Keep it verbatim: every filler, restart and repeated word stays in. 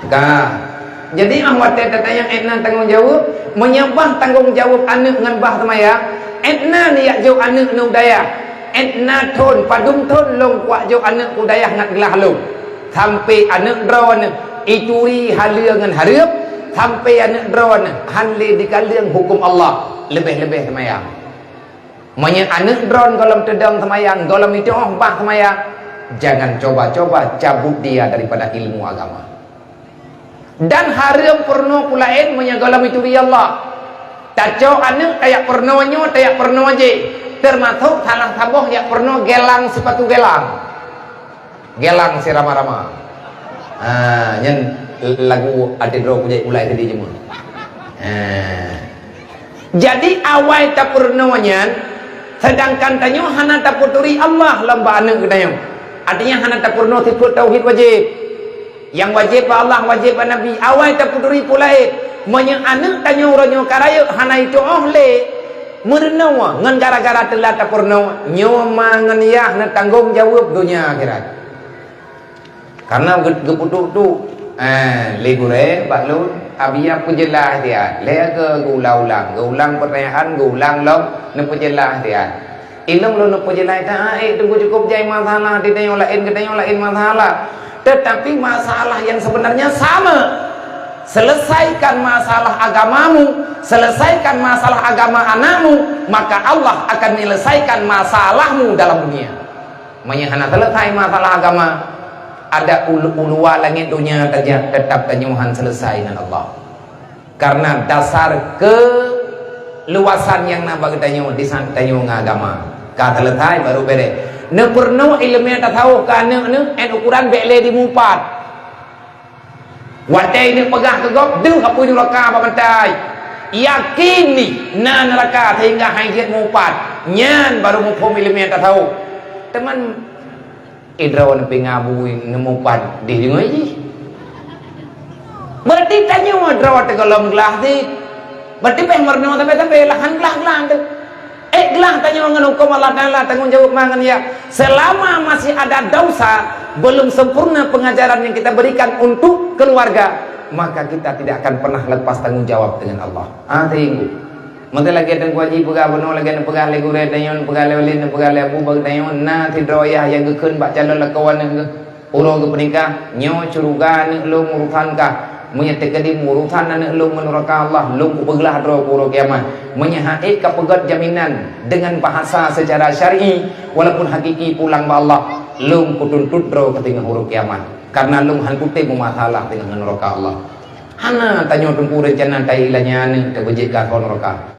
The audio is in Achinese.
Ka. Jadi, ah, watée tatanyong 'et na tanggông jaweueb, meunyoe bah tanggông jaweueb aneuëk ngon bah seumayang, 'et na neujak jok aneuëk neu dayah, 'et na thon, padum thon lôn kuat jok aneuëk u dayah ngat glah lôn. Sampai aneuëk droeneuh ituri haleue ngon hareuem, sampai aneuëk droeneuh han lé dikaleueng huköm Allah, leubeh-leubeh seumayang. Meunyoe aneuëk droen gohlom teudong seumayang, gohlom itu'oh bah seumayang, jangan coba-coba cabut dia daripada ilmu agama. Dan hareuem peurunoe peue laén meunyoe gohlom ituri Allah. Tacok aneuëk tajak peurunoe nyoe, tajak peurunoe jéh, teumasok salah saboh jak peurunoe gelang sipatu gelang. Gelang sirama-rama. Ha, nyan lagu até droe kujak ulai tadi cuma. Ha. Jadi awai tapeurunoe nyan, sedangkan tanyoe hana tapeuturi Allah lom bak aneuëk geutanyoe. Artinya hana tapeurunoe sifeuet tauhid wajéb. Nyang wajéb bak Allah, wajéb bak Nabi, awai tapeuturi peue laén. Meunyoe aneuëk tanyoe uroe nyoe ka rayeuk hana itu'oh lé, meurunoe ngon gara-gara teulat tapeurunoe, nyoe ma ngon yah neutanggông jaweueb donya akhirat. Karena geu-, geupeuduek-duek, eh, lé gurée bak lôn, abi ya peujeulaih dia, lé ke geuulang-ulang, geuulang peutanyaan, geuulang lom neupeujeulaih dia. Ilong lôn neupeujeulaih that, eh, teungku cukôp jai masalah, di tanyoe laén, geutanyoe laén masalah. Tetapi masalah yang sebenarnya sama. Selesaikan masalah agamamu, selesaikan masalah agama anakmu, maka Allah akan menyelesaikan masalahmu dalam dunia. Meunyoe hana selesai masalah agama, ada ulu-, uluwa langét donya tajak, tetap tanyoe han selesai ngon Allah. Karena dasar keuluwasan nyang na bak geutanyoe, di saat tanyoe ngon agama ka selesai, baru beres. Neupeurunoe iéleumé tasawuf keu aneuëk neuh, 'et ukuran bék lé dimupat. Watée neupeugah keu gob, deuh apui nuraka bak bantai. Yakin ni na nuraka sehingga hai jeuet mupat. Nyan baru muphom iéleumé tasawuf. Teuma idroe neupinga bui neumupat dih deungon jih. Berarti tanyoe droe teugohlom glah cit. Berarti pih meurunoe sampai-sampai lahan glah-glah tu. Eh, glah tanyoe ngon huköm Allah Taala, tanggông jaweueb ma ngon ya. Selama masih ada dosa, belum sempurna pengajaran yang kita berikan untuk keluarga, maka kita tidak akan pernah lepas tanggung jawab dengan Allah. Ah, teungku. Meuteulagée Teungku Haji peugah bunoe, lagée neupeugah lé gurée tanyoe, neupeugah lé ulée, neupeugah lé abu bak tanyoe, na sidroe yah nyang geukheun bak calon lakoe aneuëk geuh. Uroe geupeunikah, nyoe syeuruga aneuëk lôn urosan kah. Meunyoe teukeudi urosan aneuëk lôn ngon nuraka Allah, lôn kupeuglah droe keu uroe kiamat. Meunyoe han ék kapeugét jaminan dengan bahasa secara syar'i, walaupun hakiki pulang bak Allah, lôn kutuntot droe keu teungoh uroe kiamat. Karena lôn han kutem meumasalah teungoh ngon nuraka Allah. Hana tanyoe teungku reuncana tai lanya aneuëk teubeujeuet keu nuraka.